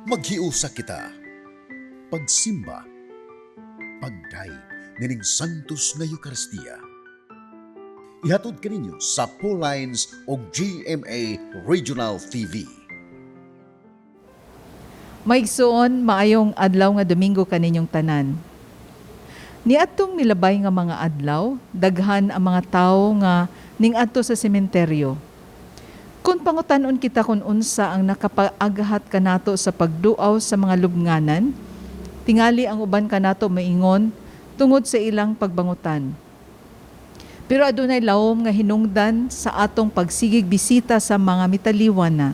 Maghiusa kita. Pagsimba. Pagdayeg nining Santos nga Eukaristiya. Ihatod kaninyo sa Lines o GMA Regional TV. Maigsuon, maayong adlaw nga Domingo kaninyong tanan. Niadtong milabay nga mga adlaw, daghan ang mga tawo nga ning-adto sa sementeryo. Kung pangutan-on kita kung unsa ang nakapaaghat kanato sa pagduaw sa mga lubnganan, tingali ang uban kanato maingon tungod sa ilang pagbangutan. Pero adunay lawom nga hinungdan sa atong pagsigig bisita sa mga mitaliwan na.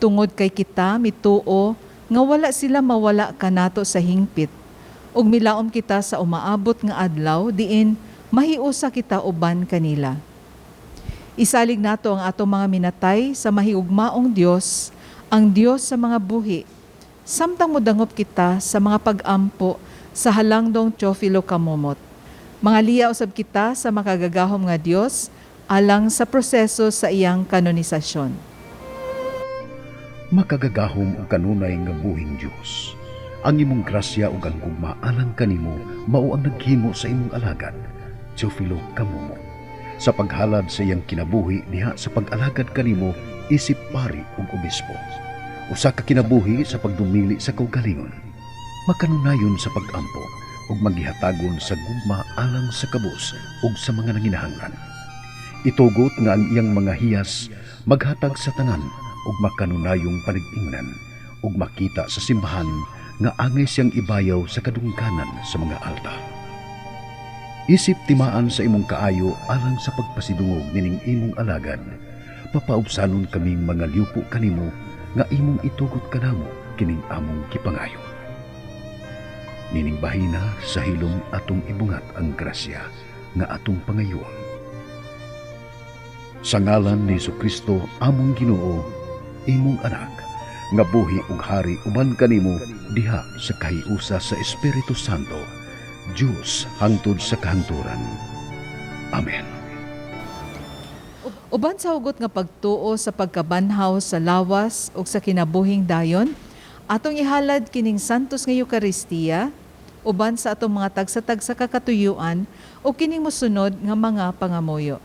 Tungod kay kita mituo nga wala sila mawala kanato sa hingpit ug milaom kita sa umaabot nga adlaw diin mahiusa kita uban kanila. Isalig nato ang atong mga minatay sa mahigugmaong Dios, ang Dios sa mga buhi. Samtang modangop kita sa mga pag-ampo sa halangdong Teofilo Camomot. Mga liya usab kita sa makagagahom nga Dios alang sa proseso sa iyang kanonisasyon. Makagagahom ug kanunay nga buhing Dios. Ang imong grasya ug ang gugma alang kanimo mao ang naghimo sa imong alagad, Teofilo Camomot, sa paghalad sa iyang kinabuhi diha sa pag-alagad kanimo isip pari ug obispo. Usa ka kinabuhi sa pagdumili sa kaugalingon, makanunayon sa pag-ampo ug maghihatagon sa gugma alang sa kabus ug sa mga nanginahanglan. Itugot nga ang iyang mga hiyas maghatag sa tanan ug makanunayong panig-ingnan ug makita sa simbahan nga angay siyang ibayaw sa kadungganan sa mga altar. Isip timaan sa imong kaayo alang sa pagpasidungog nining imong alagad, papaubsanon kaming mga liupo kanimo nga imong itugot kanamo kining among gipangayo. Nining bahina sa hilom atong ibungat ang grasya nga atong pangayoon. Sa ngalan ni Kristo among Ginoo, imong anak, nga buhi ug hari uban kanimo diha sa kahiusa sa Espiritu Santo, Dios hangtod sa kahangturan. Amen. Uban sa hugot nga pagtuo sa pagkabanhaw sa lawas ug sa kinabuhing dayon, atong ihalad kining Santos nga Eukaristiya uban sa atong mga tagsa-tagsa ka katuyuan o kining mosunod nga mga pangamuyo.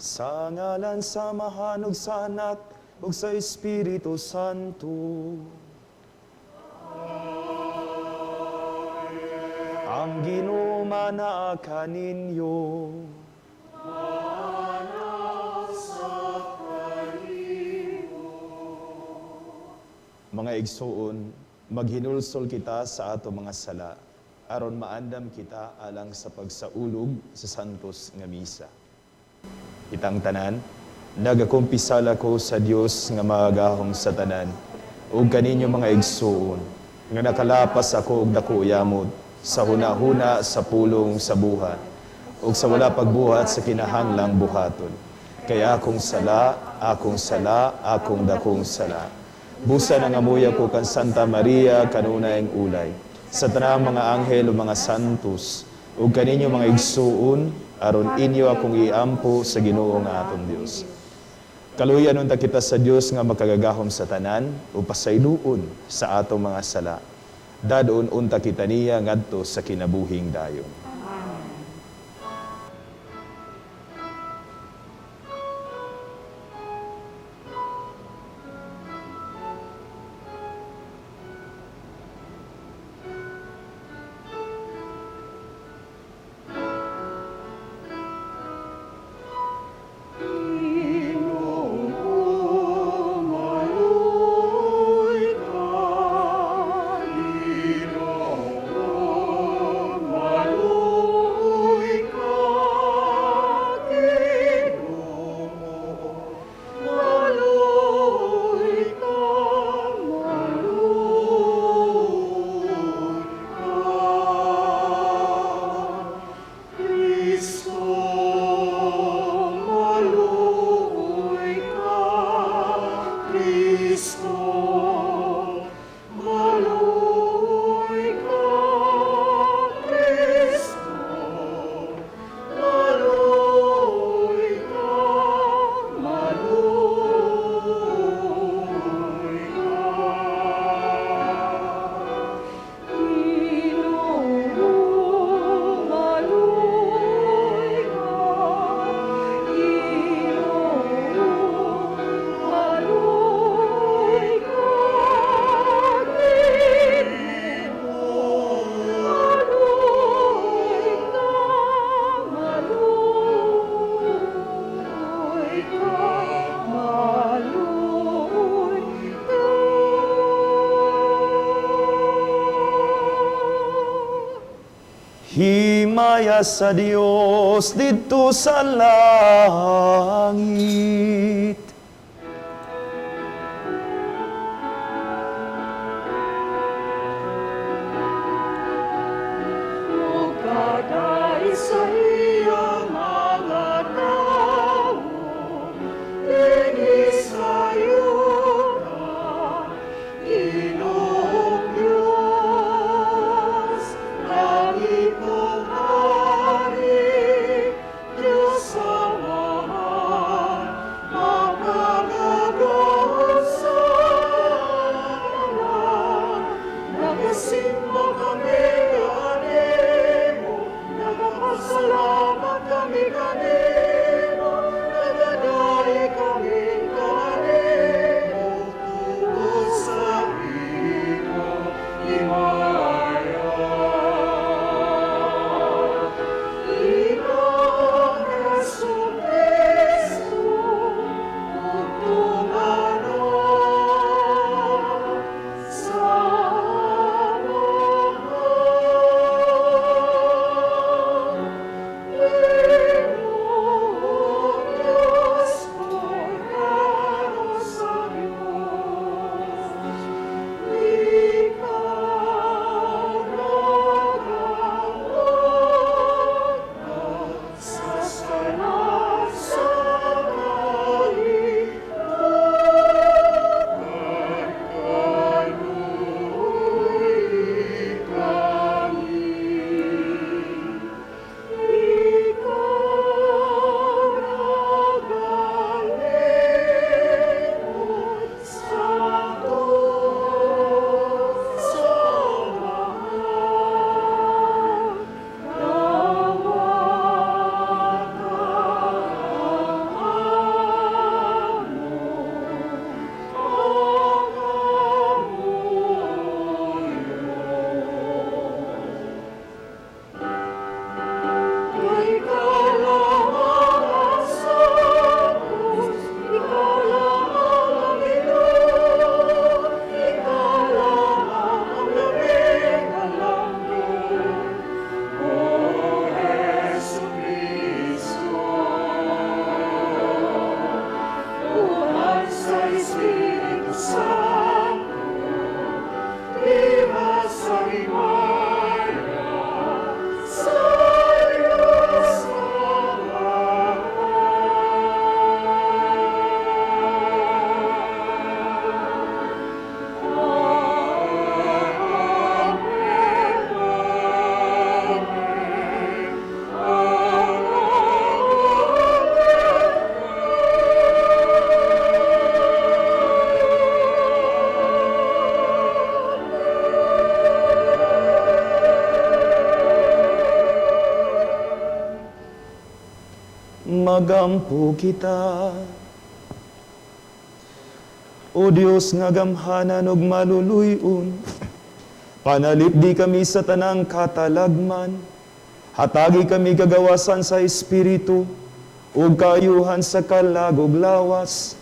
Sa ngalan sa Amahan ug sa Anak ug sa Espiritu Santo. Amen. Ang Ginoo manaa kaninyo. Sa kanimo. Mga igsuon, maghinulsol kita sa ato mga sala Aron maandam kita alang sa pagsaulog sa santos nga misa. Kitang tanan, nagakumpisal ako sa Dios nga magahom sa tanan, ug kaninyo mga igsuon, nga nakalapas ako og dako yamot sa hunahuna, sa pulong, sa buhat, ug sa wala pagbuhat sa kinahanglang buhaton. Kay akong sala, akong sala, akong dakong sala. Busa nangamuya ko kan Santa Maria kanunayng ulay, sa tanang mga anghel ug mga santos, ug kaninyo mga igsuon, aron inyo akong iampo sa Ginoo nga atong Dios. Kaluyan unta kita sa Dios nga makagagahom sa tanan ug pasayloon sa atong mga sala. Dadon unta kita niya ngadto sa kinabuhing dayon. Himaya sa Dios didto sa langit. Ug sa iya mga tawo, dinhi sa yuta, Ginoong Diyos, langitong hari, Diyos Amahan, makagagahom sa tanan. Nagasimba kami kanimo, nagapasalamat kami kanimo, nagadaig kami kanimo, tungod sa imong himaya. Ginoong Jesu-Cristo, ug Anak, sa Amahan, Magampo kita. O Dios nga gamhanan ug maluluy-on, panalipdi kami sa tanang katalagman. Hatagi kami kagawasan sa Espiritu ug kaayuhan sa kalag ug lawas,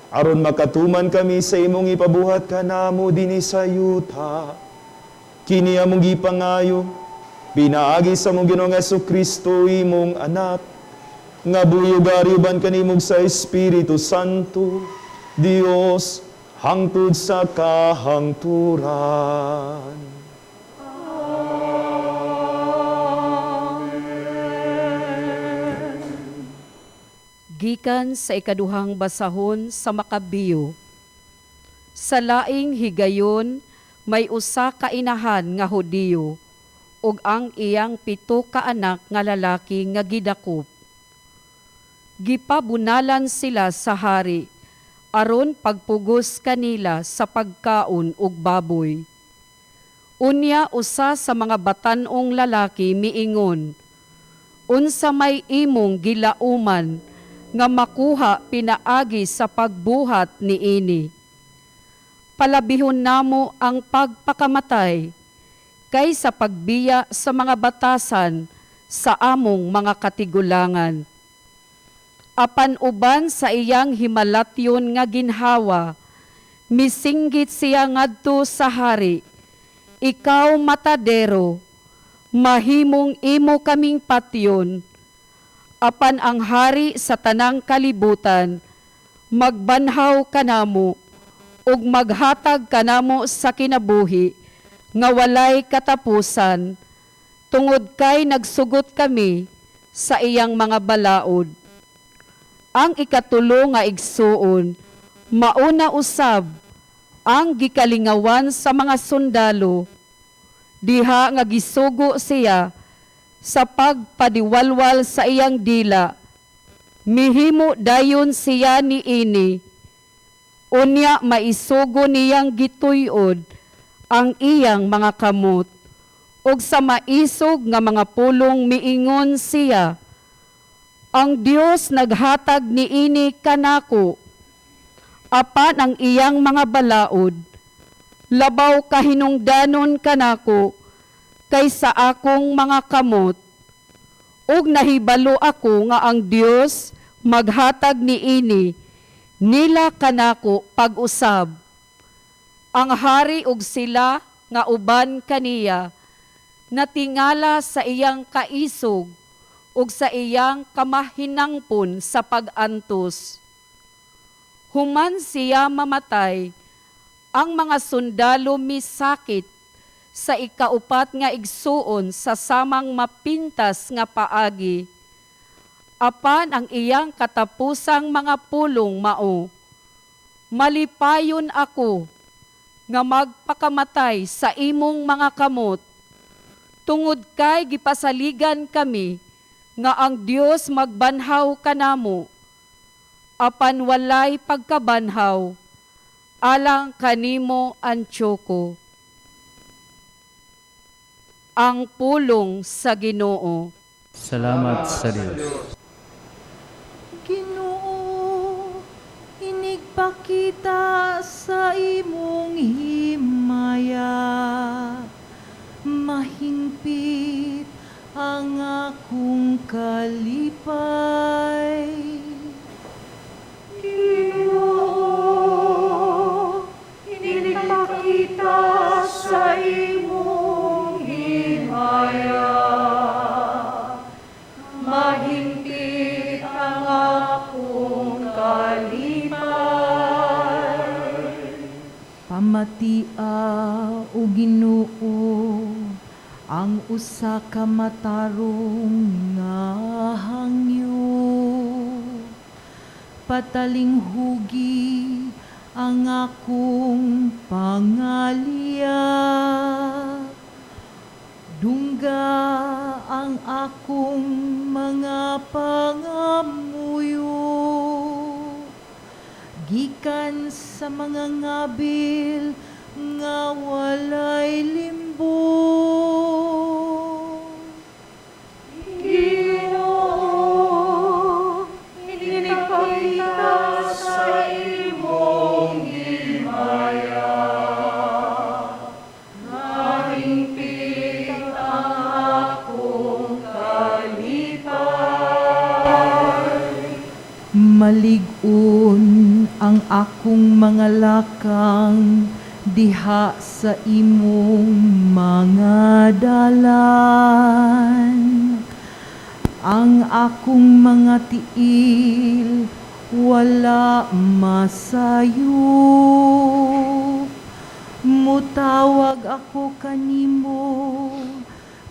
aron makatuman kami sa imong ipabuhat kanamo dinhi sa yuta. Kini among gipangayo pinaagi sa among Ginoong Kristo, imong Anak, nga buhi ug ari uban kanimo sa Espiritu Santo, Dios, hangtod sa kahangturan. Gikan sa ikaduhang basahon sa Makabiyo. Sa laing higayon, may usa ka inahan nga Hudiyo ug ang iyang 7 ka anak nga lalaki nga gidakop. Gipabunalan sila sa hari aron pagpugos kanila sa pagkaon og baboy. Unya usa sa mga batan-ong lalaki miingon, "Unsa may imong gilauman nga makuha pinaagi sa pagbuhat niini? Palabihon namo ang pagpakamatay kaysa pagbiya sa mga batasan sa among mga katigulangan." Apan uban sa iyang himalatyon nga ginhawa, misinggit siya ngadto sa hari, "Ikaw matadero, mahimong imo kaming patyon. Apan ang hari sa tanang kalibutan magbanhaw kanamo ug maghatag kanamo sa kinabuhi nga walay katapusan, tungod kay nagsugot kami sa iyang mga balaod." Ang ikatulo nga igsuon, mauna usab ang gikalingawan sa mga sundalo, diha nga gisugo siya sa pagpadiwalwal sa iyang dila. Mihimo dayon siya niini. Unya maisugo niyang gituyod ang iyang mga kamot, ug sa maisog nga mga pulong miingon siya, "Ang Dios naghatag niini kanako." Apan ang iyang mga balaod, labaw kahinungdanon kanako kaysa akong mga kamot, ug nahibalo ako nga ang Dios maghatag niini nila kanako pag-usab. Ang hari ug sila nga uban kaniya natingala sa iyang kaisog ug sa iyang kamahinangpon sa pag-antos. Human siya mamatay, ang mga sundalo misakit sa ikaupat nga igsuon sa samang mapintas nga paagi. Apan ang iyang katapusang mga pulong mao, "Malipayon ako nga magpakamatay sa imong mga kamot, tungod kay gipasaligan kami nga ang Dios magbanhaw kanamo. Apan walay pagkabanhaw alang kanimo, Antioco." Ang pulong sa Ginoo. Salamat sa Dios. Ginoo, inigpakita sa imong himaya. Mahingpit ang akong kalipay. Ginoo, inigpakita sa imong himaya. Mahingpit ang akong kalipay. Pamatia, o Ginoo, ang usa ka matarong nga hangyo. Patalinghugi ang akong pangaliyat. Dungga ang akong mga pangamuyo. Gikan sa mga ngabil nga walay limbong. Ginoo, Malig-on ang akong mga lakang diha sa imong mga dalan. Ang akong mga tiil wala masayop. Mutawag ako kanimo,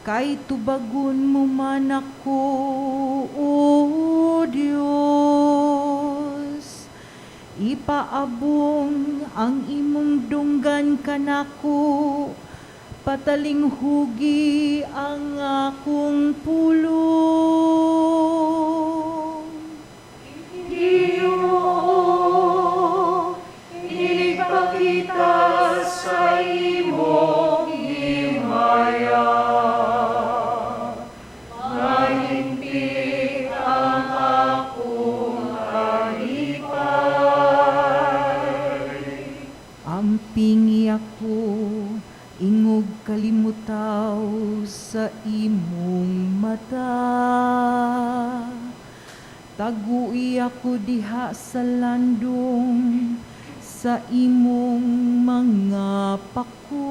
kay tubagon mo man ako, O Dios. Ipaabong ang imong dunggan kanako, patalinghugi ang akong pulong. Ginoo, iligpakita sa imong himaya. Mahimpit ang akong kalipay. Ampingi ako, ingog kalimutaw sa imong mata. Tagui ako diha sa landong, sa imong mga pako.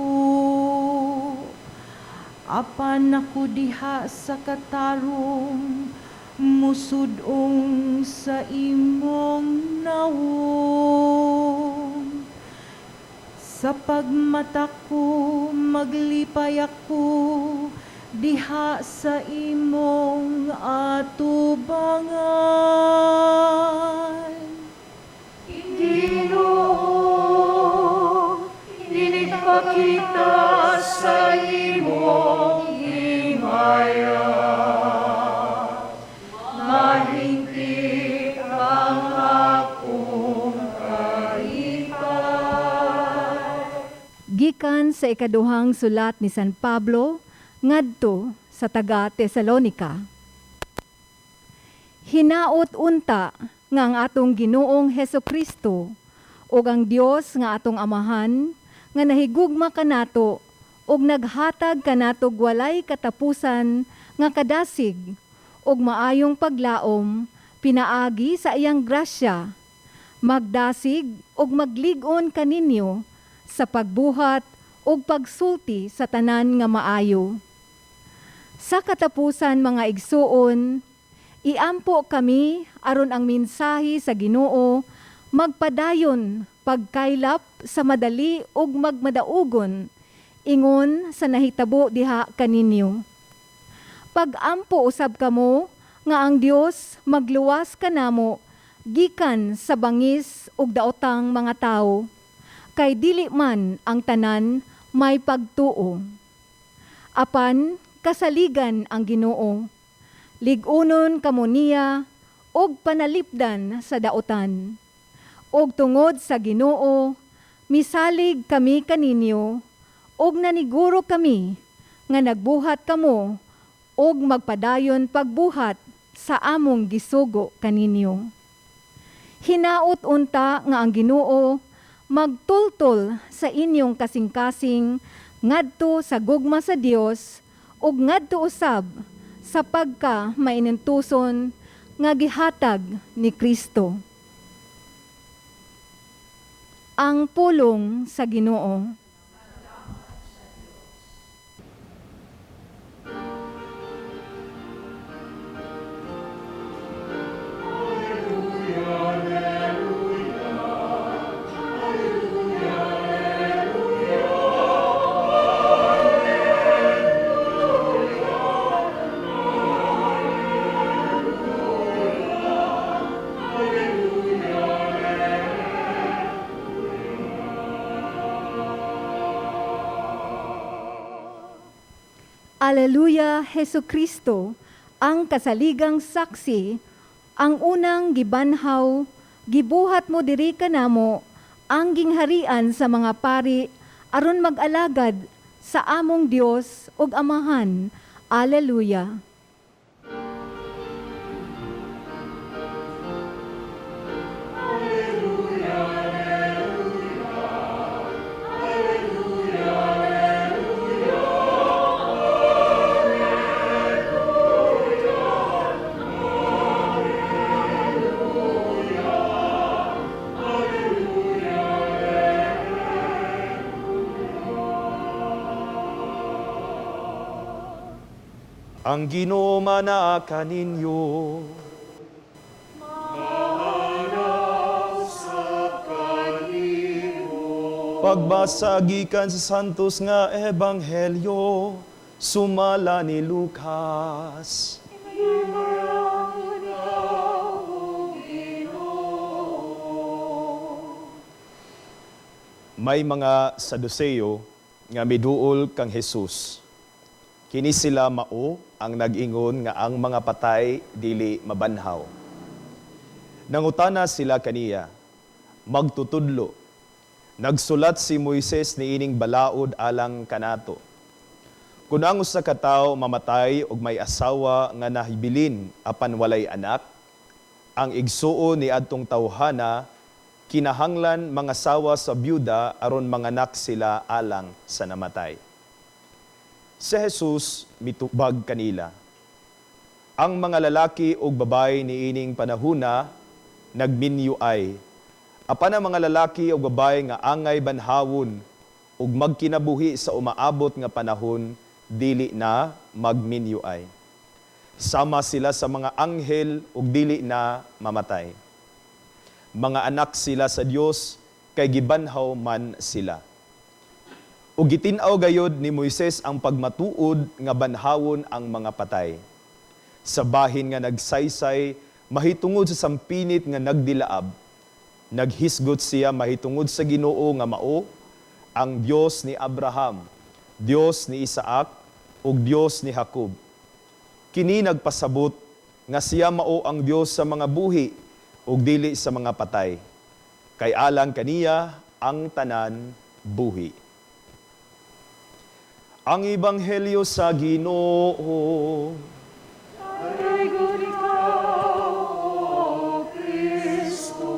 Apan ako diha sa katarong, musudong sa imong nawong. Sa pagmata ko, maglipay ako diha sa imong atubangan. Ginoo, iligpakita sa imong himaya. Mahingpit ang akong kalipay. Gikan sa ikaduhang sulat ni San Pablo ngadto sa taga Tesalonika. Hinaot unta nga ang atong Ginoong Hesukristo ug ang Dios nga atong Amahan nga nahigugma kanato ug naghatag kanato walay katapusan nga kadasig ug maayong paglaom pinaagi sa iyang grasya, magdasig ug maglig-on kaninyo sa pagbuhat ug pagsulti sa tanan nga maayo. Sa katapusan, mga igsuon, iampo kami aron ang mensahe sa Ginoo magpadayon pagkaylap sa madali ug magmadaugon ingon sa nahitabo diha kaninyo. Pagampo usab kamo nga ang Dios magluwas kanamo gikan sa bangis ug daotang mga tawo, kay dili man ang tanan may pagtuo. Apan kasaligan ang Ginoo, lig-unon kamo niya ug panalipdan sa daotan. Ug tungod sa Ginoo, misalig kami kaninyo ug naniguro kami nga nagbuhat kamo ug magpadayon pagbuhat sa among gisugo kaninyo. Hinaot unta nga ang Ginoo magtultol sa inyong kasing-kasing ngadto sa gugma sa Dios ug ngadto usab sa pagka mainintuson nga gihatag ni Kristo. Ang pulong sa Ginoo. Alleluia, Hesukristo, ang kasaligang saksi, ang unang gibanhaw, gibuhat mo diri kanamo ang gingharian sa mga pari aron mag-alagad sa among Dios ug Amahan. Alleluia. Ang Ginoo manaa kaninyo. Pagbasa gikan sa Santos nga Ebanghelyo sumala ni Lucas. May mga Saduceo nga miduol kang Jesus. Kini sila mao ang nag-ingon nga ang mga patay dili mabanhaw. Nangutana sila kaniya, "Magtutudlo, nagsulat si Moises niining balaod alang kanato. Kun ang usa ka tawo mamatay og may asawa nga nahibilin apan walay anak, ang igsuon ni adtong tawhana kinahanglan mangasawa sa byuda aron manganak sila alang sa namatay." Si Jesus mitubag kanila, "Ang mga lalaki ug babae niining panahuna nagminyo ay, apan ang mga lalaki ug babae nga angay banhawon ug magkinabuhi sa umaabot nga panahon dili na magminyo ay. Sama sila sa mga anghel ug dili na mamatay. Mga anak sila sa Dios kay gibanhaw man sila. Ug gitin-aw gayod ni Moises ang pagmatuod nga banhawon ang mga patay. Sa bahin nga nagsaysay mahitungod sa sampinit nga nagdilaab, naghisgot siya mahitungod sa Ginoo nga mao ang Dios ni Abraham, Dios ni Isaac ug Dios ni Jacob. Kini nagpasabot nga siya mao ang Dios sa mga buhi ug dili sa mga patay. Kay alang kaniya ang tanan buhi." Ang Ebanghelyo sa Ginoo. Dalaygon ikaw, O Kristo.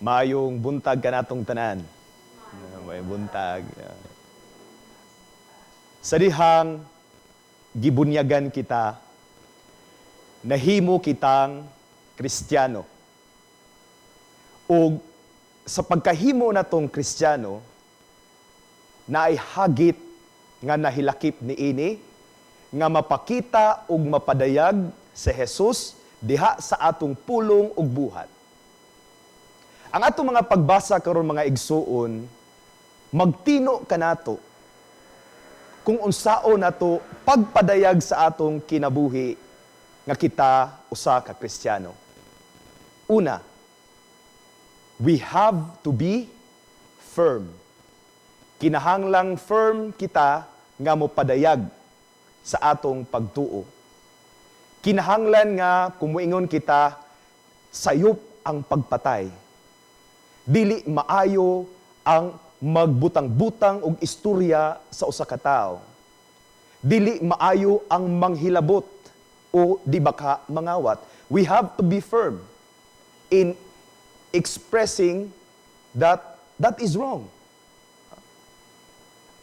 Maayong buntag kanatong tanan. Maayong buntag. Sa dihang gibunyagan kita, nahimo kitang Kristiyano. O sa pagkahimo natong Kristiyano, naay hagit nga nahilakip niini nga mapakita ug mapadayag sa Jesus diha sa atong pulong ug buhat. Ang atong mga pagbasa karon, mga igsuon, magtino kanato kung unsao nato pagpadayag sa atong kinabuhi nga kita usa ka Kristiyano. Una, we have to be firm. Kinahanglang firm kita nga mopadayag sa atong pagtuo. Kinahanglan nga kumuingon kita, sayop ang pagpatay. Dili maayo ang magbutang-butang og istorya sa usa ka tawo. Dili maayo ang manghilabot o di baka mangawat. We have to be firm in expressing that that is wrong.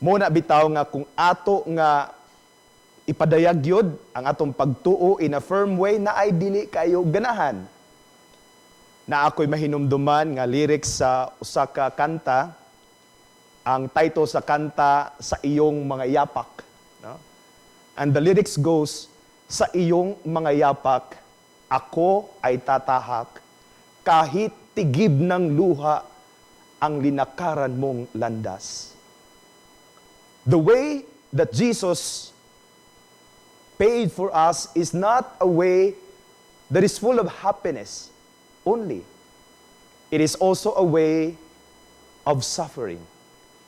Mao na bitaw nga kung ato nga ipadayag yun ang atong pagtuo in a firm way na ay dili kayo ganahan. Na ako'y mahinumduman nga lyrics sa usa ka kanta. Ang title sa kanta, "Sa Iyong Mga Yapak." No? And the lyrics goes, "Sa iyong mga yapak, ako ay tatahak, kahit tigib ng luha ang linakaran mong landas." The way that Jesus paid for us is not a way that is full of happiness only. It is also a way of suffering.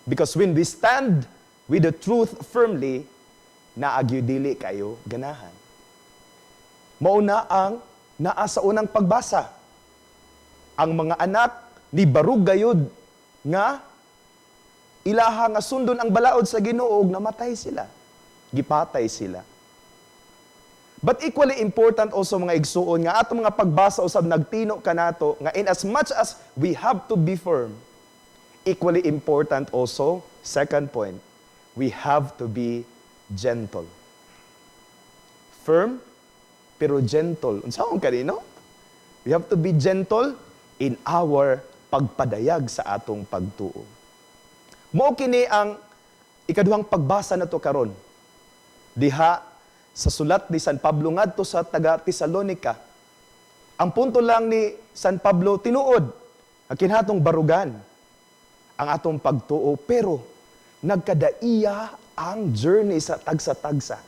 Because when we stand with the truth firmly, naa gyoy dili kayo ganahan. Mao na ang naa sa unang pagbasa. Ang mga anak ni barug gayud nga ilaha nga sundon ang balaod sa Ginoo ug namatay sila. Gipatay sila. But equally important also, mga igsuon, nga atong mga pagbasa usab nagtino kanato nga in as much as we have to be firm, equally important also, second point, we have to be gentle. Firm pero gentle. Unsaon kanino? We have to be gentle in our pagpadayag sa atong pagtuo. Mao kini ang ikaduhang pagbasa nato karon. Diha sa sulat ni San Pablo ngadto sa taga Tesalonica. Ang punto lang ni San Pablo, tinuod ang kinatong barugan ang atong pagtuo, pero nagkadaiya ang journey sa tagsa-tagsa.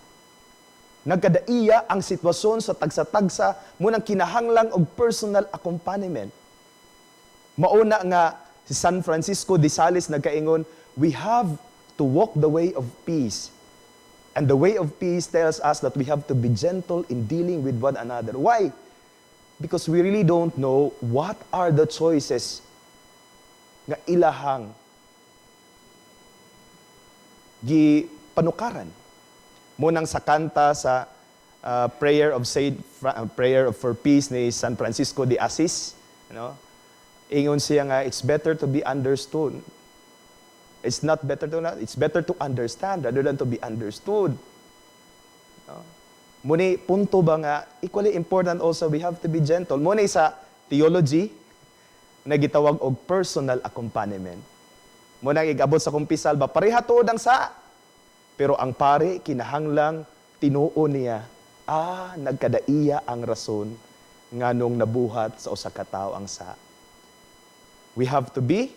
Nagkadaiya ang sitwasyon sa tagsa-tagsa, munang kinahanglang og personal accompaniment. Mauna nga si San Francisco de Sales nagkaingon, we have to walk the way of peace. And the way of peace tells us that we have to be gentle in dealing with one another. Why? Because we really don't know what are the choices nga ilahang gipanukaran. Munang sa kanta sa prayer for peace ni San Francisco de Assis, no? Ingon siya nga it's better to be understood. It's not better to not, it's better to understand rather than to be understood. No? Muni punto ba nga equally important also, we have to be gentle. Muni sa theology na gitawag og personal accompaniment. Muna igabot sa kumpisal ba, pareha tuod ang sa, pero ang pare kinahanglang tinuo niya, nagkadaiya ang rason nganong nabuhat sa usa ka tawo ang sa. We have to be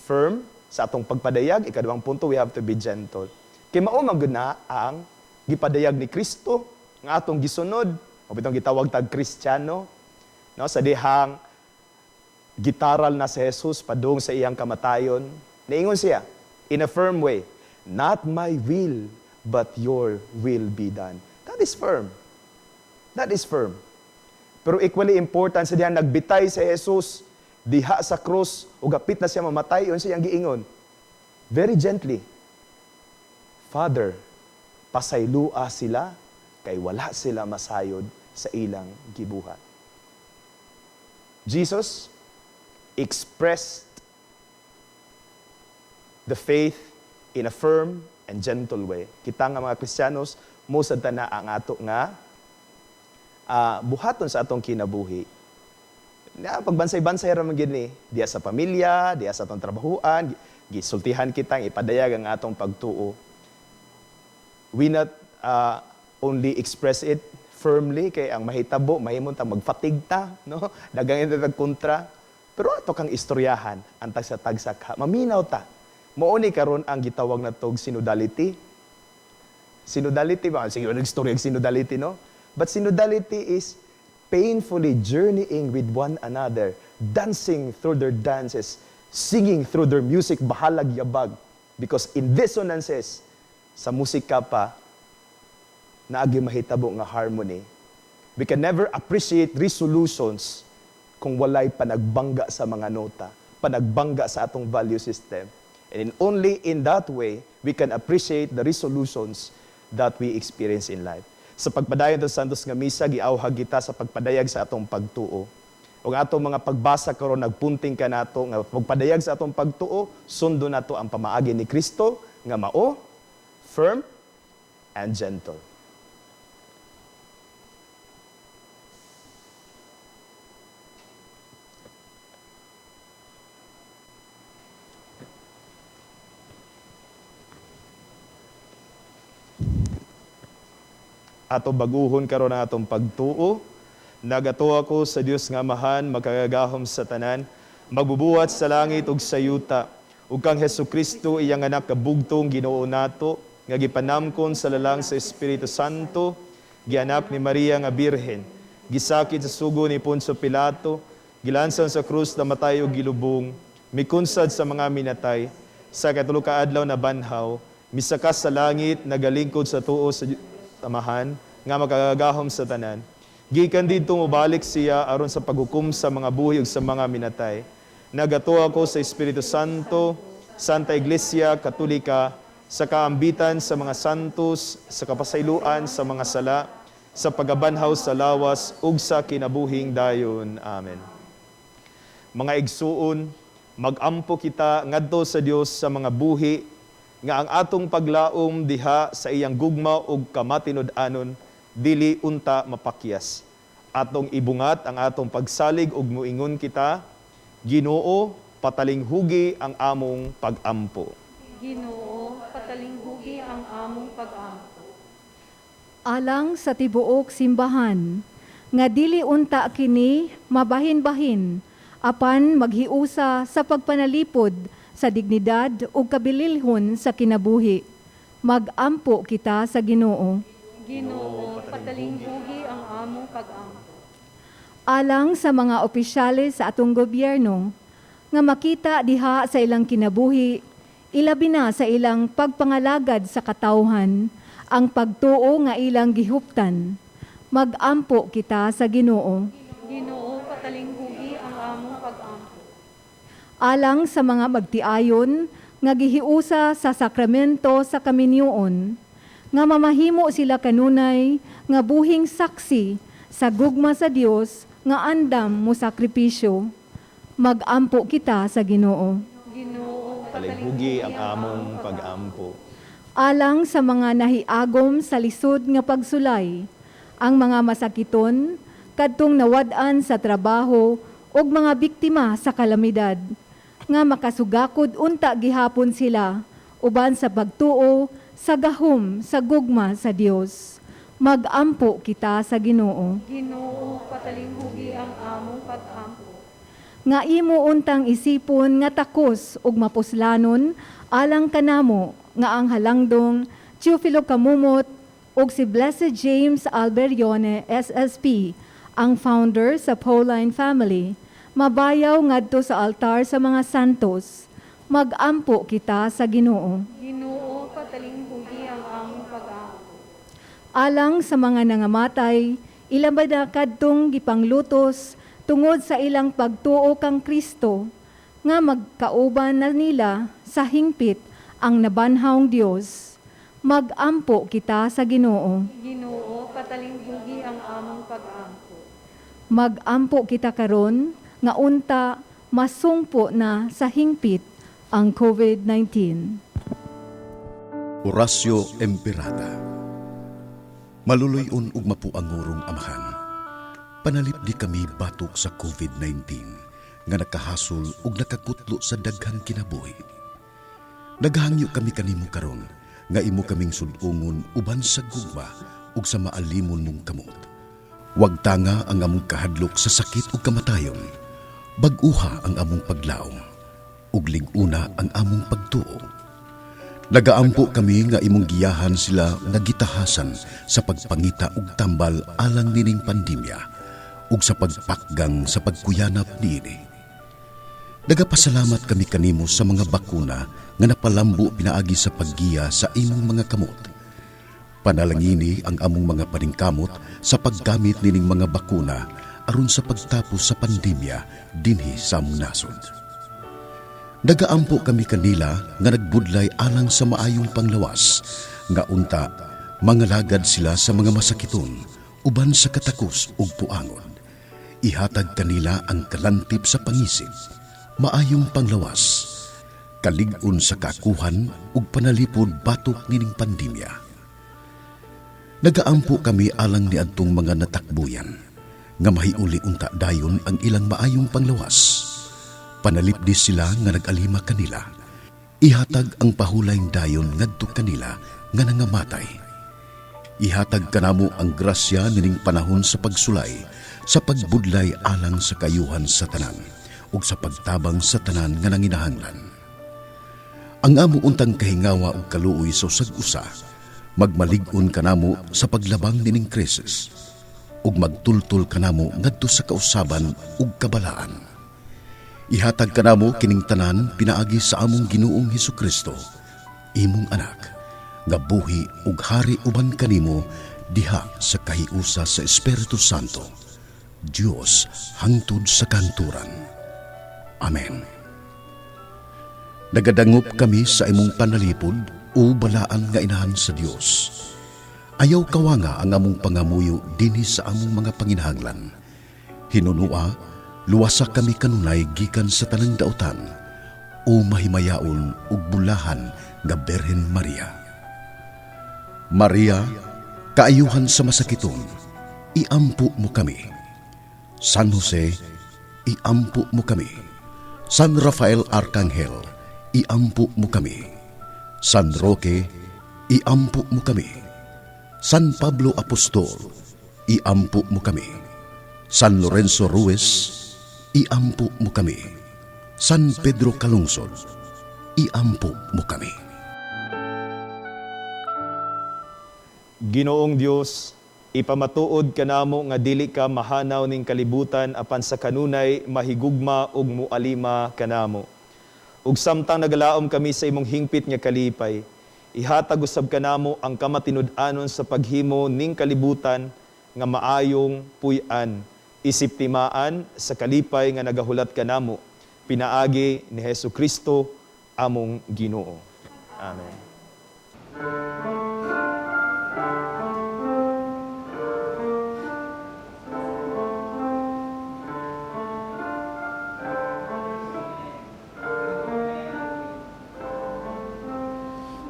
firm sa atong pagpadayag. Ikaduhang punto, we have to be gentle. Kay mao man gud na ang gipadayag ni Kristo nga atong gisunod, o bitong gitawag tag Kristiyano, no, sa dihang gitaral na si Jesus padung sa iyang kamatayon, niingon siya in a firm way, "Not my will but your will be done." That is firm. That is firm. Pero equally important, sa dihang nagbitay si Jesus diha sa krus ug gapit na siya mamatay, unsa iyang giingon? Very gently, "Father, pasaylua sila kay wala sila masayod sa ilang gibuhat." Jesus expressed the faith in a firm and gentle way. Kita nga mga Kristiyanos, mo sad na ang ato nga buhaton sa atong kinabuhi. Na pagbansay-bansay ra man gid ni, diya sa pamilya, diya sa atong trabahuan, gisultihan kita, ipadayag ang atong pagtuo. We not only express it firmly kay ang mahitabo mahimong ta magfatig ta, no, dagang ita kontra, pero ato kang istoryahan ang tagsa-tagsa ka, maminaw ta. Mao ni karon ang gitawag natog synodality. Synodality ba? Sige, nag-istorya og synodality, no? But synodality is painfully journeying with one another, dancing through their dances, singing through their music, bahalag yabag. Because in dissonances, sa musika pa, naagi mahitabo nga harmony. We can never appreciate resolutions kung walay panagbangga sa mga nota, panagbangga sa atong value system. And only in that way, we can appreciate the resolutions that we experience in life. Sa pagpadayon sa Santos nga Misa, giawhag kita sa pagpadayag sa atong pagtuo. Ug atong mga pagbasa karon nagpunting kanato nga pagpadayag sa atong pagtuo, sundo nato ang pamaagi ni Kristo nga mao, firm and gentle. Ato baguhon karon ang atong pagtuo. Nagatuo ako sa Dios nga Amahan, makagagahom sa tanan, magbubuhat sa langit ug sa yuta, ug kang Hesukristo, iyang anak kabugtong Ginoo nato, nga gipanamkon sa lalang sa Espiritu Santo, gianak ni Maria nga Birhen, gisakit sa sugo ni Poncio Pilato, gilansan sa krus, namatay ug gilubong, mikunsad sa mga minatay, sa katulo ka adlaw nabanhaw, misakas sa langit, nagalingkod sa tuo sa Amahan nga makagagahom sa tanan. Gikan didto mobalik siya aron sa paghukom sa mga buhi ug sa mga minatay. Nagatuo ako sa Espiritu Santo, Santa Iglesia Katolika, sa kaambitan sa mga santos, sa kapasayloan sa mga sala, sa pagabanhaw sa lawas ug sa kinabuhing dayon. Amen. Mga igsuon, magampo kita ngadto sa Dios sa mga buhi nga ang atong paglaom diha sa iyang gugma ug kamatinud-anon dili unta mapakyas. Atong ibungat ang atong pagsalig ug muingon kita, Ginoo, patalinghugi ang among pagampo. Ginoo, patalinghugi ang among pag-ampo. Alang sa tibuok simbahan, nga dili unta kini mabahin-bahin, apan maghiusa sa pagpanalipod sa dignidad ug kabililhon sa kinabuhi. Magampo kita sa Ginoo. Ginoo, patalinghugi ang among pag-ampo. Alang sa mga opisyales sa atong gobyerno, nga makita diha sa ilang kinabuhi, ilabi na sa ilang pagpangalagad sa katawhan, ang pagtuo nga ilang gihuptan. Magampo kita sa Ginoo. Ginoo, patalinghugi ang among pag-ampo. Alang sa mga magtiayon nga gihiusa sa sakramento sa kaminyoon, nga mamahimo sila kanunay nga buhing saksi sa gugma sa Dios nga andam mo sakripisyo. Magampo kita sa Ginoo. Ginoo, Talinghugi ang among pag-ampo. Alang sa mga nahiagom sa lisod nga pagsulay, ang mga masakiton, kadtong nawad-an sa trabaho ug mga biktima sa kalamidad, nga makasugakod unta gihapon sila uban sa pagtuo sa gahom sa gugma sa Dios. Magampo kita sa Ginoo. Ginoo, patalinghugi ang among pag-ampo. Nga imo untang isipon nga takos ug mapuslanon alang kanamo nga ang halangdong Teofilo Camomot ug si Blessed James Alberione SSP, ang founder sa Pauline Family, mabayaw ngadto sa altar sa mga santos. Magampo kita sa Ginoo. Ginoo, patalinghugi ang among pag-ampo. Alang sa mga nangamatay, ilabi na kadtong gipanglutos tungod sa ilang pagtuo kang Kristo, nga magkauban na nila sa hingpit ang nabanhawng Dios. Magampo kita sa Ginoo. Ginoo, patalinghugi ang among pag-ampo. Magampo kita karon nga unta masungpo na sa hingpit ang COVID-19. Oratio Imperata. Maluluy-on ug mapuangurong Amahan, panalipdi kami batok sa COVID-19 nga nakahasol ug nakakutlo sa daghang kinabuhi. Nagahangyo kami kanimo karon nga imo kaming sud-ungon uban sa gugma ug sa maalimon mong kamot. Wag tanga ang among kahadlok sa sakit ug kamatayon. Bag-uha ang among paglaom ug lig-una ang among pagtuo. Nagaampo kami nga imong giyahan sila nga gitahasan sa pagpangita og tambal alang nining pandemya ug sa pagpakgang sa pagkuyanap niini. Nagapasalamat kami kanimo sa mga bakuna nga napalambo pinaagi sa paggiya sa imong mga kamot. Panalangini ang among mga paningkamot sa paggamit nining mga bakuna aron sa pagtapos sa pandemya dinhi sa among nasod. Nagaampo kami kanila nga nagbudlay alang sa maayong panglawas, nga unta mangalagad sila sa mga masakiton uban sa katakos ug puangon. Ihatag kanila ang kalantip sa pangisip, maayong panglawas, kalig-on sa kakuhan ug panalipod batok nining pandemya. Nagaampo kami alang niadtong mga natakbuyan, nga mahiuli unta dayon ang ilang maayong panglawas. Panalipdi sila nga nag-alima kanila. Ihatag ang pahulayng dayon ngadto kanila nga nangamatay. Ihatag kanamo ang grasya nining panahon sa pagsulay, sa pagbudlay alang sa kayuhan sa tanan ug sa pagtabang sa tanan nga nanginahanglan. Ang amo untang kahingawa ug kaluoy sa usag-usa, magmalig-on kanamo sa paglabang nining krisis ug magtultol kanamo ngadto sa kausaban ug kabalaan. Ihatag kanamo kining tanan pinaagi sa among Ginoong Hesukristo, imong anak, nga buhi ug hari uban kanimo diha sa kahiusa sa Espiritu Santo, Dios hangtod sa kanturan. Amen. Nagadangop kami sa imong panalipod o balaan nga inahan sa Dios. Ayaw kawanga ang among pangamuyo dinhi sa among mga panginahanglan. Hinunua, luwasa kami kanunay gikan sa tanang dautan o mahimayaon ug bulahan nga Birhen Maria. Maria, kaayuhan sa masakiton, iampo mo kami. San Jose, iampo mo kami. San Rafael Arcangel, iampo mo kami. San Roque, iampo mo kami. San Pablo Apostol, iampo mo kami. San Lorenzo Ruiz, iampo mo kami. San Pedro Calungsod, iampo mo kami. Ginoong Dios, ipamatuod kanamo nga dili ka mahanaw ning kalibutan apan sa kanunay mahigugma ug mualima kanamo. Ug samtang nagalaom kami sa imong hingpit nga kalipay, ihatag usab kanamo ang kamatinud-anon sa paghimo ning kalibutan nga maayong puy-an, isip timaan sa kalipay nga nagahulat kanamo, pinaagi ni Hesus Kristo among Ginoo. Amen.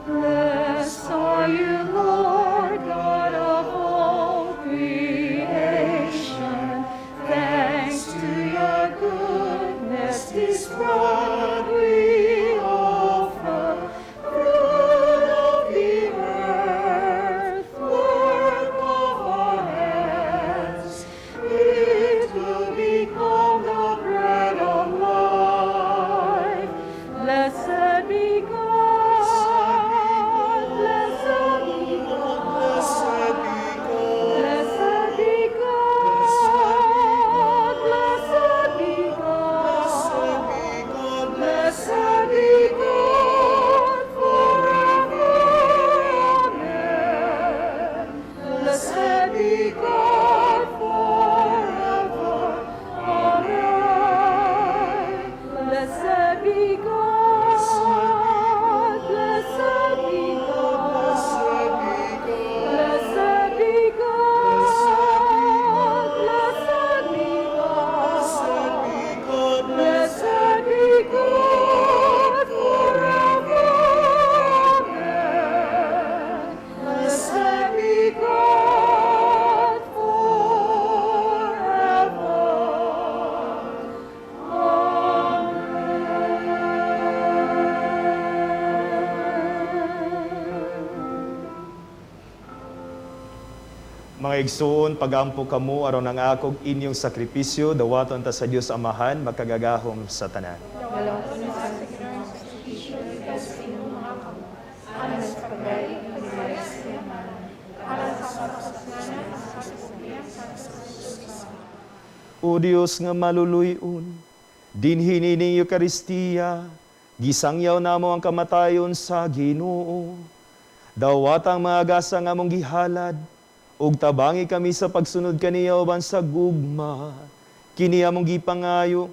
Blessed are you, Lord God of all creation. Thanks to your goodness, this bread we offer, fruit of the earth, work of our hands. It will become the bread of life. Blessed be God, blessed be God, blessed be God, blessed be God, blessed be God forever. Amen. Blessed be God forever. Amen. Blessed be God, blessed be God, blessed be God, blessed be God, blessed be God forever. Amen. Blessed be God forever. Amen. Mga igsoon, pagampo kamo aron ang akog inyong sakripisyo, dawaton ta sa Dios Amahan, makagagahom sa tanan. O Dios nga maluluyon, dinhi nining Eukaristiya, gisangyaw namo ang kamatayon sa Ginoo. Dawatang mga gasa nga among gihalad, ug tabangi kami sa pagsunod kaniya uban sa gugma. Kini among gipangayo,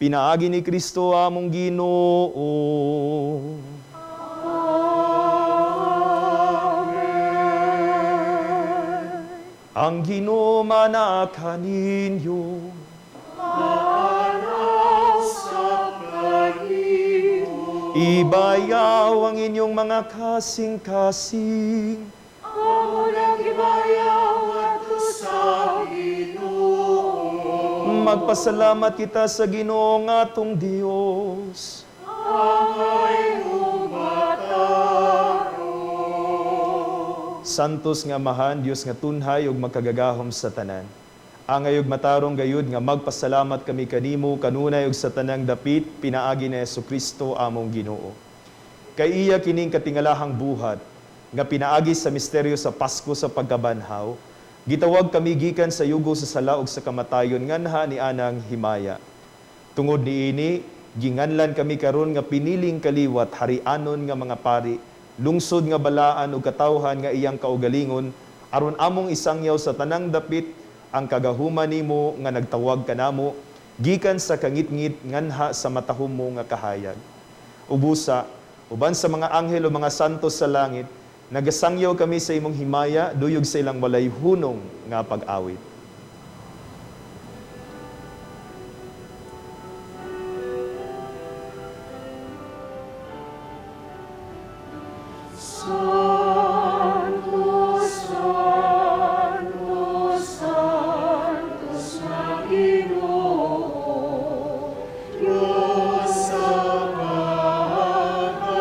pinaagi ni Kristo among Ginoo. Amen. Ang Ginoo manaa kaninyo. Ibayaw ang inyong mga kasing-kasing. Amo nang gibayaw ngadto sa Ginoo. Magpasalamat kita sa Ginoo nga atong Dios. Angay ug matarong. Santos nga Amahan, Dios nga tunhay ug makagagahom sa tanan. Angay ug matarong gayud nga magpasalamat kami kanimo kanunay ug sa tanang dapit pinaagi ni Hesukristo among Ginoo. Kay iya kining katingalahang buhat nga pinaagi sa misteryo sa Pasko sa pagkabanhaw, gitawag kami gikan sa yugo sa sala ug sa kamatayon nganha ni anang himaya. Tungod niini, ginganlan kami karon nga piniling kaliwat harianon nga mga pari, lungsod nga balaan ug katawhan nga iyang kaugalingon, aron among isangyaw sa tanang dapit ang kagahuman nimo nga nagtawag kanamo gikan sa kangitngit nganha sa matahom mo nga kahayag. Ubusa, uban sa mga anghel o mga santos sa langit, nagasangyaw kami sa imong himaya, duyog sa ilang walay hunong nga pag-awit. Santo, Santo, Santos na Ginoo, Diyos sa kagahuman.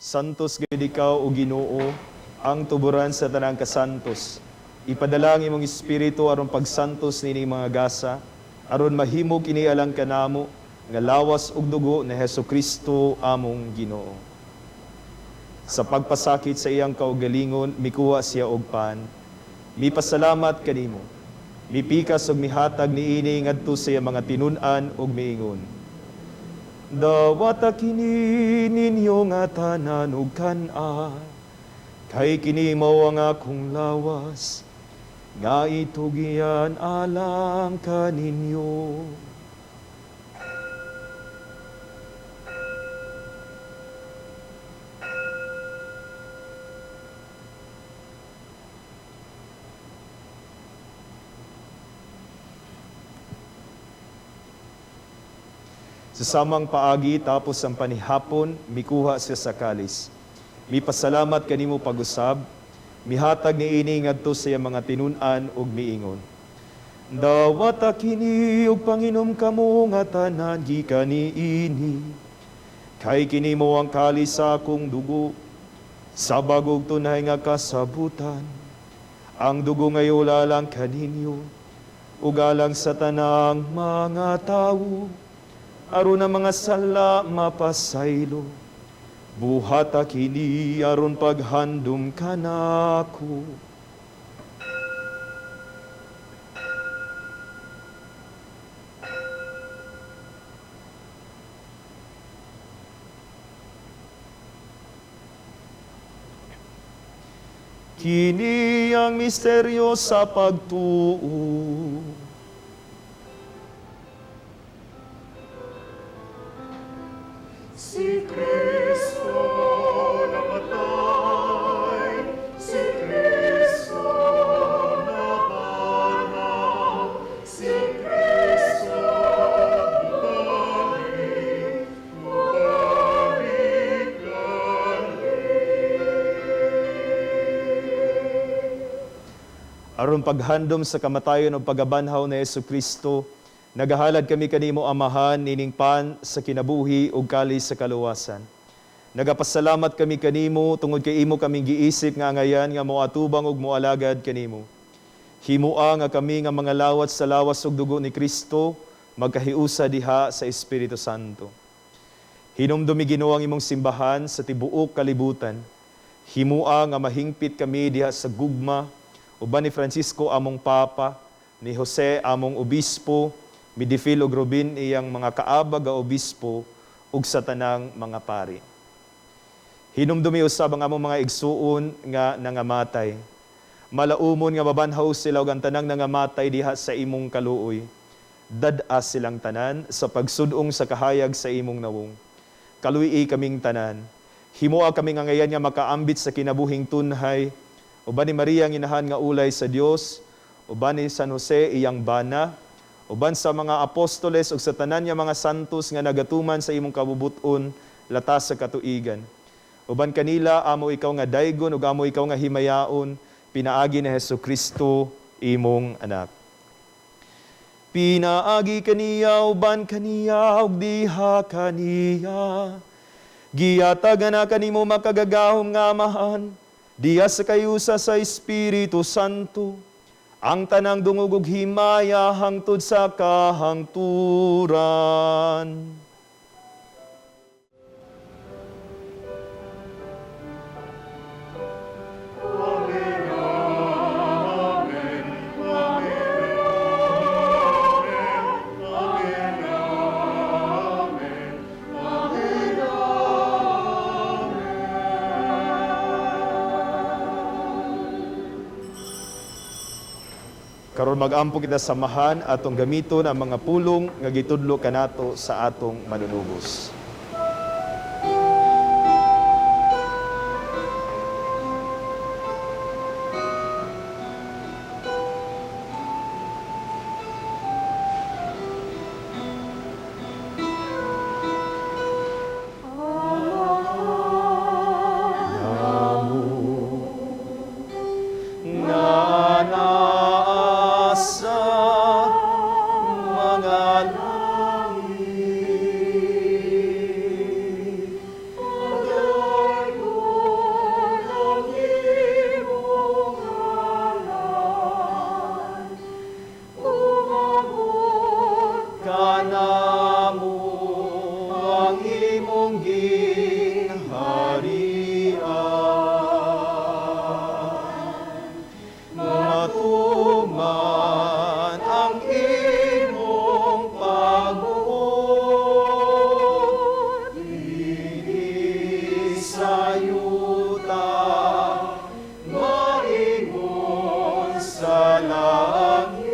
Santos gayud ikaw o Ginoo, ang tuburan sa tanang kasantos. Ipadala ang imong espiritu aron pagsantos nining mga gasa, aron mahimo kini alang kanamo nga lawas ug dugo ni Hesukristo among Ginoo. Sa pagpasakit sa iyang kaugalingon, mikuha siya og pan. Mipasalamat kanimo. Mipikas ug mihatag niini ngadto sa iyang mga tinun-an ug miingon: Dawata kini ninyo nga tanan ug kan-a, kay kini mao ang akong lawas, nga itugian alang kaninyo. Sa samang paagi tapos ang panihapon, mikuha siya sa kalis. Mipasalamat kanimo pag-usab, mihatag niini ngadto sa iyang mga tinun-an ug miingon: Dawata kini ug panginom kamo nga tanan gikan niini, kay kini mo ang kalis sa akong dugo, sa bagong tunay nga kasabutan. Ang dugo ngayon lalang kaninyo, ug alang sa tanang mga tawo, aron ang mga sala mapasaylo. Buhata kini aron paghandom kanako. Kini ang misteryo sa pagtuo. Si Kristo namatay, si Kristo nabanhaw, si Kristo bumalik, bumalik lagi. Aron paghandom sa kamatayon o pagabanhaw ni Hesukristo, nagahalad kami kanimo Amahan nining pan sa kinabuhi ug kalis sa kaluwasan. Nagapasalamat kami kanimo tungod kay imo kaming giisip nga angayan nga moatubang ug moalagad kanimo. Himoa nga kami nga mga lawat sa lawas ug dugo ni Kristo magkahiusa diha sa Espiritu Santo. Hinumdumi Ginoo ang imong simbahan sa tibuok kalibutan. Himoa nga mahingpit kami diha sa gugma uban ni Francisco among Papa, ni Jose among Obispo, Midifil ug Rubin iyang mga kaabag nga obispo ug sa tanang mga pari. Hinumdumi usab ang among mga igsuon nga nangamatay. Malaumon nga mabanhaw sila ug ang tanang nangamatay diha sa imong kaluoy. Dad-a silang tanan sa pagsudong sa kahayag sa imong nawong. Kaluy-i kaming tanan. Himoa kami nga ngayan nga makaambit sa kinabuhing tunhay. Uban ni Maria ang inahan nga ulay sa Dios, uban ni San Jose iyang bana, uban sa mga apostoles ug sa tanan nga mga santos nga nagatuman sa imong kabubut-on latas sa katuigan. Uban kanila amo ikaw nga daygon ug amo ikaw nga himayaon, pinaagi ni Hesukristo imong anak. Pinaagi kaniya uban kaniya ug diha kaniya, giyatagan na kanimo makagagahom nga Amahan, diha sa kayusa sa Espiritu Santo, ang tanang dungog ug himaya hangtod sa kahangturan. Amen, amen, amen, amen, amen, amen, amen. Karon mag-ampo kita samahan atong gamiton ang mga pulong nga gitudlo kanato sa atong manunubos. Nga naa sa mga langit. langit.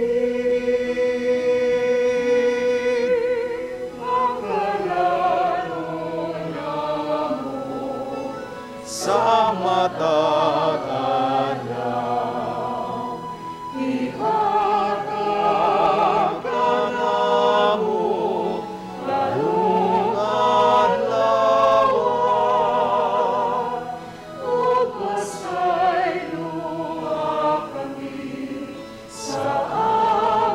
Ang kalalo namo sa matag adlaw. Ihatag kanamo karong adlaw, ug pasayloa kami sa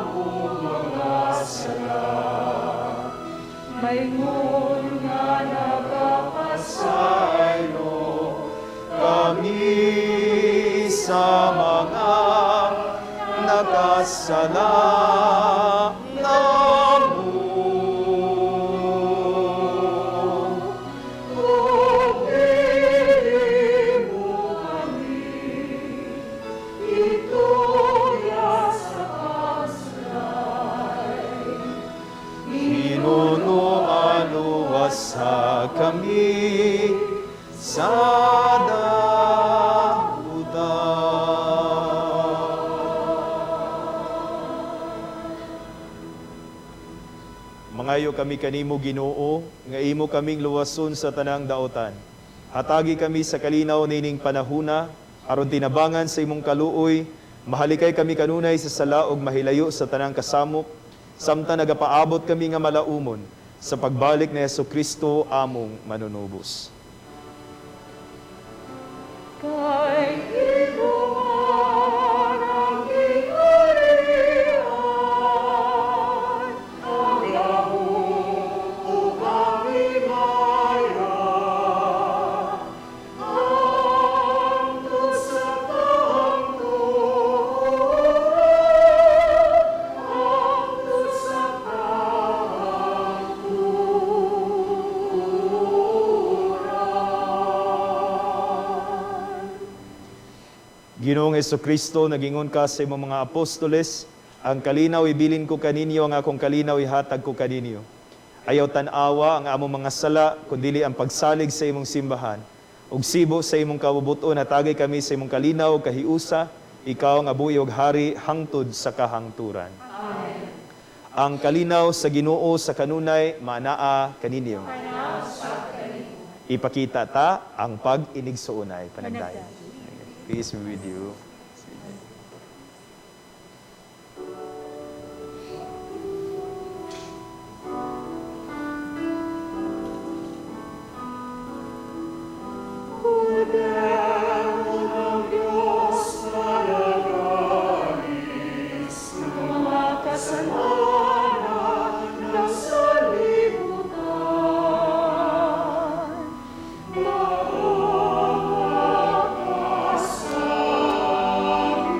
among mga sala, maingon nga nagapasaylo kami sa mga nakasala namo. Ug dili mo kami itugyan sa pagsulay. Hinunoan luwasa kami sa dautan. Mangayo kami kanimo, Ginoo, nga imo kaming luwason sa tanang daotan. Hatagi kami sa kalinaw nining panahuna aron tinabangan sa imong kaluoy, mahalikay kami kanunay sa sala ug mahilayo sa tanang kasamok, samtang nagapaabot kami nga malaumon sa pagbalik ni Hesukristo among manunubos. Kay imo man ang gingharian, ang gahom ug ang himaya, hangtod sa kahangturan, hangtod sa kahangturan. Ginoong Hesukristo, nagingon ka sa imong mga apostoles, "Ang kalinaw ibilin ko kaninyo, ang akong kalinaw ihatag ko kaninyo." Ayaw tan-awa ang among mga sala, kundili ang pagsalig sa imong simbahan. Ug sibo sa imong kabubut-on, hatagi kami sa imong kalinaw ug kahiusa, ikaw nga buhi ug hari hangtod sa kahangturan. Amen. Ang kalinaw sa Ginoo sa kanunay maanaa kaninyo. Ipakita ta ang pag-inigsuonay. Panagdayon. Peace be with you. Kordero ng Diyos na nag-alis ng mga kasalanan ng sanlibutan. Maawa ka sa amin.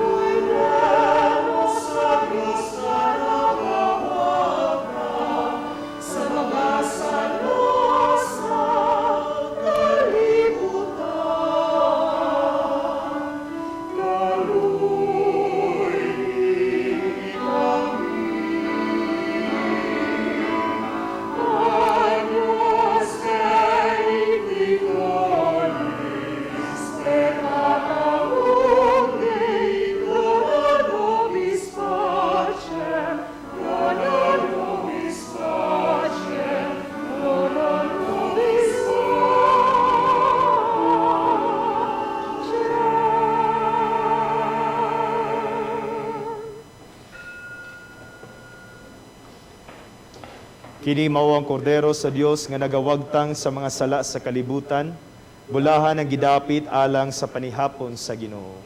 Kordero sa Diyos na nagawagtang sa mga sala sa kalibutan. Kaluy-i kami. Agnus Dei figliolis, peccata mundi, dona nobis pacem, dona nobis pacem, dona nobis pacem. Kini mao ang kordero sa Dios nga nagawagtang sa mga sala sa kalibutan, bulahan ang gidapit alang sa panihapon sa Ginoo.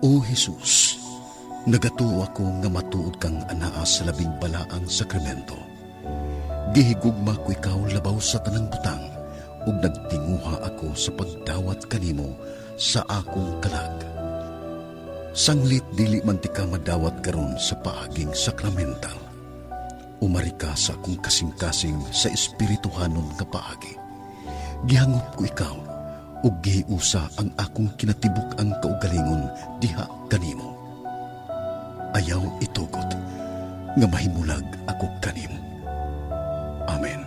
O Jesus, nagatuo ako nga matuod kang anaa sa labing balaang sakramento. Gihigugma ko ikaw labaw sa tanang butang ug nagtinguha ako sa pagdawat kanimo sa akong kalag. Sanglit dili man tika madawat karon sa paaging sakramental. Umari ka sa akong kasing-kasing sa espirituhanon nga paagi. Gihangop ko ikaw ug gihiusa ang akong kinatibuk-ang kaugalingon diha kanimo. Ayaw itugot nga mahimulag ako kanimo. Amen.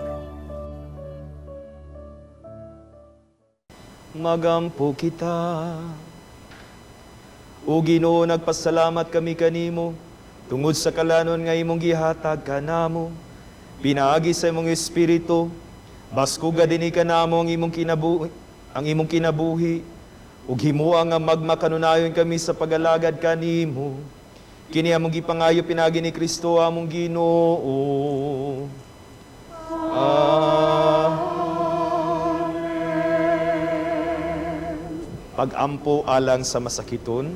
Magampo kita. O Ginoo, nagpasalamat kami kanimo tungod sa kalanon nga imong gihatag kanamo. Pinaagi sa imong espiritu, baskuga dinhi kanamo ang imong kinabuhi ug himoa nga magmakanunayon kami sa pagalagad kanimo. Kini among gipangayo pinaagi ni Kristo among Ginoo. Amen. Pag-ampo alang sa masakiton,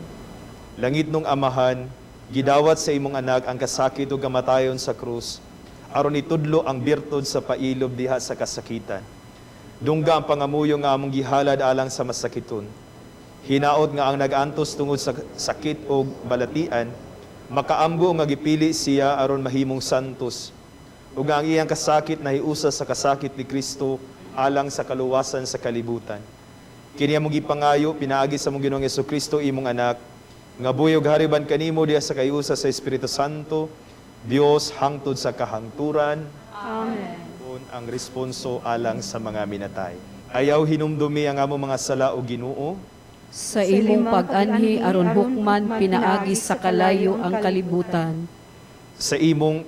langitnong Amahan, gidawat sa imong anak ang kasakit ug kamatayon sa krus, aron itudlo ang birtud sa pailob diha sa kasakitan. Dungga ang pangamuyo nga among gihalad alang sa masakiton. Hinaot nga ang nag-antos tungod sa sakit o balatian, makaamgo nga gipili siya aron mahimong santos. Ug ang iyang kasakit nahiusa sa kasakit ni Kristo alang sa kaluwasan sa kalibutan. Kini among gipangayo pinaagi sa among Ginoong Kristo, imong anak, nga buhi ug hari uban kanimo diha sa kahiusa sa Espiritu Santo, Dios hangtod sa kahangturan. Amen. Ang responso alang sa mga minatay. Ayaw hinumdumi ang among mga sala, o Ginoo. Sa imong pag-anhi aron hukman pinaagi sa kalayo ang kalibutan. Sa imong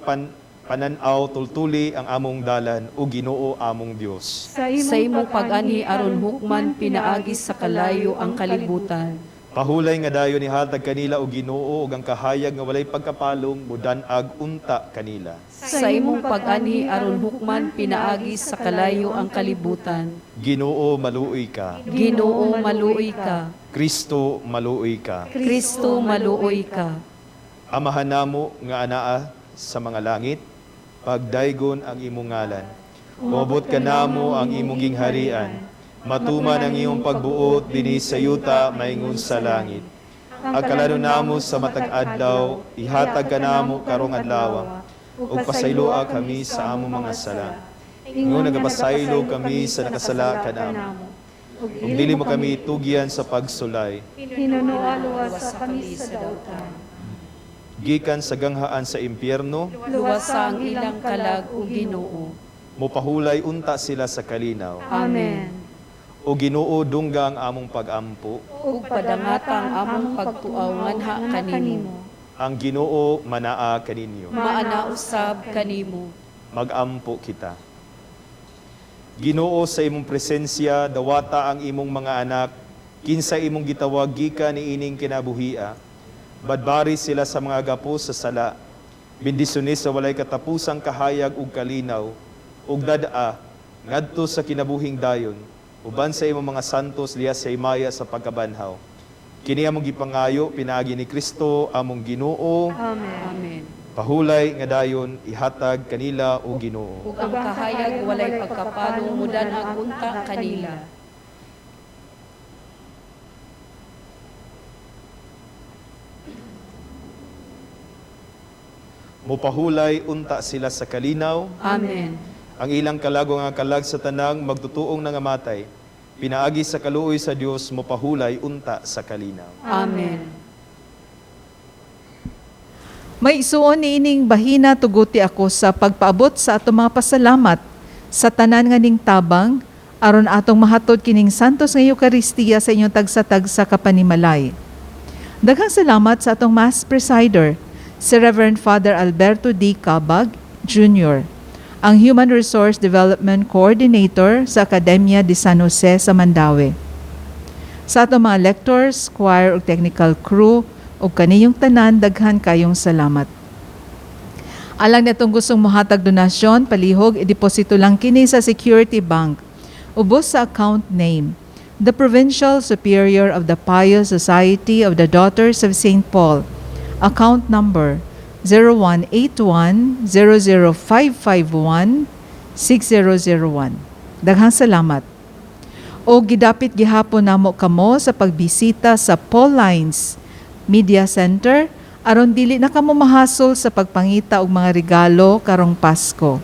panan-aw tultuli ang among dalan, o Ginoo among Dios. Sa imong pag-anhi aron hukman pinaagi sa kalayo ang kalibutan. Pahulay nga dayon ihatag kanila, o Ginoo, ug ang kahayag nga walay pagkapalong mudan-ag unta kanila. Sa imong pag-anhi aron hukman pinaagi sa kalayo ang kalibutan. Ginoo, maluoy ka. Ginoo, maluoy ka. Kristo, maluoy ka. Kristo, maluoy ka. Amahan namo nga anaa sa mga langit, pagdaygon ang imong ngalan. Moabot kanamo ang imong gingharian. Matuman ang iyong pagbuot dinhi sa yuta maingon sa langit. Ang kalanon namo sa matag adlaw ihatag kanamo karong adlaw. Ug pasayloa kami sa among mga sala, ingon nagapasaylo kami sa nakasala kanamo. Ug dili mo kami tugyan sa pagsulay. Hinunoa luwasa kami sa dautan. Gikan sa ganghaan sa impyerno, Luwasa ang ilang kalag, o Ginoo. Mopahulay unta sila sa kalinaw. Amen. O Ginoo, dungga ang among pagampo. Ug padangata ang among pagtuaw nganha kanimo. Ang Ginoo manaa kaninyo. Maana usab kanimo. Magampo kita. Ginoo, sa imong presensya dawata ang imong mga anak, kinsa imong gitawag gikan niining kinabuhia. Badbari sila sa mga gapos sa sala. Bendisyonis sa walay katapusang kahayag ug kalinaw ug dad-a ngadto sa kinabuhing dayon uban sa imong mga santos diha sa himaya sa pagkabanhaw. Kini among gipangayo pinaagi ni Kristo among Ginoo. Amen. Amen. Pahulay nga dayon ihatag kanila, o Ginoo. Ug ang kahayag walay pagkapalong mudan-ag unta kanila. Mopahulay unta sila sa kalinaw. Amen. Ang ilang kalago nga kalag sa tanang magtutuong nangamatay, pinaagi sa kaluoy sa Dios mopahulay unta sa kalinaw. Amen. May isuon niining bahina, tuguti ako sa pagpaabot sa atong mga pasalamat sa tanan nga ning tabang aron atong mahatod kining Santos nga Eukaristiya sa inyong tagsa-tagsa ka panimalay. Daghang salamat sa atong Mass Presider, si Reverend Father Alberto D. Cabag Jr., ang Human Resource Development Coordinator sa Academia de San Jose sa Mandaue. Sa atong mga lectors, choir ug technical crew ug kaniyong tanan, daghan kayong salamat. Alang natong gustong mohatag donasyon, palihog ideposito lang kini sa Security Bank. Ubos sa account name, The Provincial Superior of the Pious Society of the Daughters of St. Paul. Account number 0181 00551 6001. Daghang salamat. O gidapit gihapon namo kamo sa pagbisita sa Paul Lines Media Center aron dili na kamo mahasol sa pagpangita og mga regalo karong Pasko.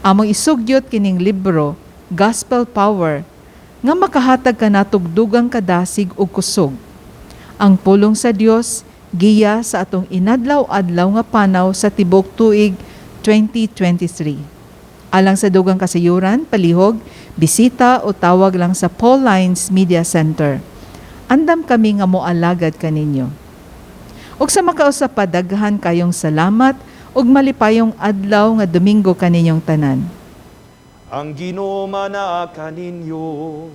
Among isugyot kining libro, Gospel Power, nga makahatag kanatog dugang kadasig ug kusog. Ang pulong sa Dios giya sa atong inadlaw-adlaw nga panaw sa tibuok tuig 2023. Alang sa dugang kasayuran, palihog, bisita o tawag lang sa Paul Lines Media Center. Andam kami nga moalagad kaninyo. Ug sa makausap pa, daghan kayong salamat ug malipayong adlaw nga Domingo kaninyong tanan. Ang Ginoo manaa kaninyo.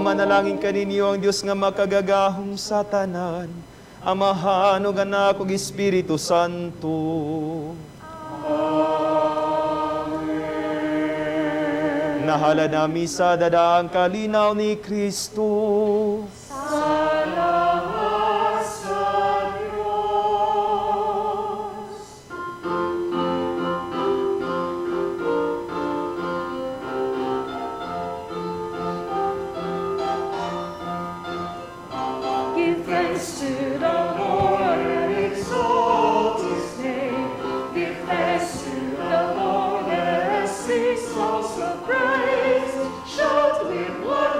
Manalangin kaninyo ang Dios nga makagagahom sa tanan, Amahan ug Anak ug Espiritu Santo. Amen. Nahala na misa dada ang kalinaw ni Kristo. Salamat sa Diyos. Give thanks to the Lord and exalt His name. Give thanks to the Lord and sing songs of praise. Shout with one